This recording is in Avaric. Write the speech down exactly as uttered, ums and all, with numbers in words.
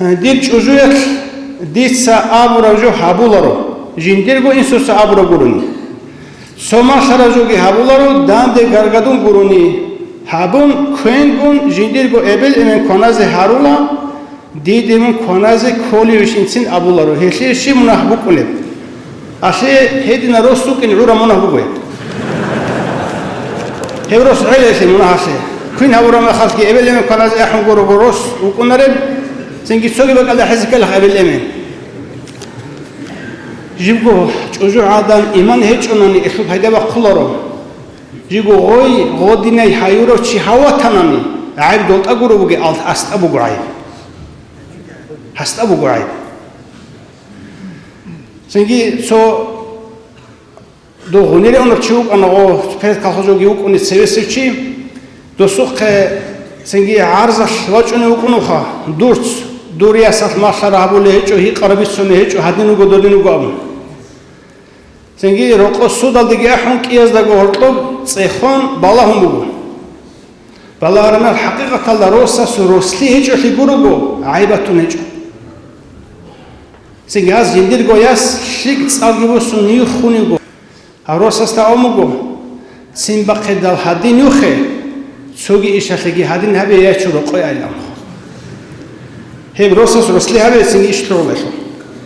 Дир чӀужуялъ дица абураб жо гьабуларо, жиндирго инсуца абураб гурони. Цо малъараб жоги гьабуларо, данде гаргадун гурони. Гьабун, квенгун, жиндирго эбел-эмен кваназе гьарула, диде мун кваназе кколевищинцин абуларо, гьелъие щиб мунагь букӀунеб? Алъе гьедина рос вукӀин гӀураб мунагь буго гьеб. Гьев рос гӀелаялъе мунагь алъе. Квен гьабураб мехалъги эбел-эмен кваназе ахӀун гурого рос вукӀунареб, цинги цоги бакӀалда хӀезе ккелахъ эбел-эмен. Жибго чӀужугӀадан иман гьечӀонани, гьелъул пайда бахъуларо. Жибго гъой, гъодинай гьаюрав чи гьав ватанани, гӀайб долтӀа гуро бугеб, ал-, астӀа буго гӀайб. АстӀа буго гӀайб. Цинги цо дов гъунир унав чи вукӀана, гъо, пер колхозалги вукӀуни цевесев чи, досухъе цинги гӀарзалъ вачӀунев вукӀунуха, дурц, дур ясалъ малъара гьабулей гьечӀо, гьикъара бицуней гьечӀо, гьадин вуго, додин вуго абун. Цинги рокъо судалдеги ахӀун, кӀияздаго гьоркьоб цӀехон балагьун буго. Балагьаранал хӀакъикъаталда росас рослъи гьечӀолъи гурого, гӀайбатун гьечӀо. Цинги гьаз жиндирго яс лъикӀ цӀалги босун юхун йиго. Гьав росасда абун буго: «Цин бахъидал гьадин юхе, цоги ишалъеги гьадин гьабе, я чу рокъой», — айлан. Гьеб росас рослъи гьабе, цинги иш лъугӀулелъул.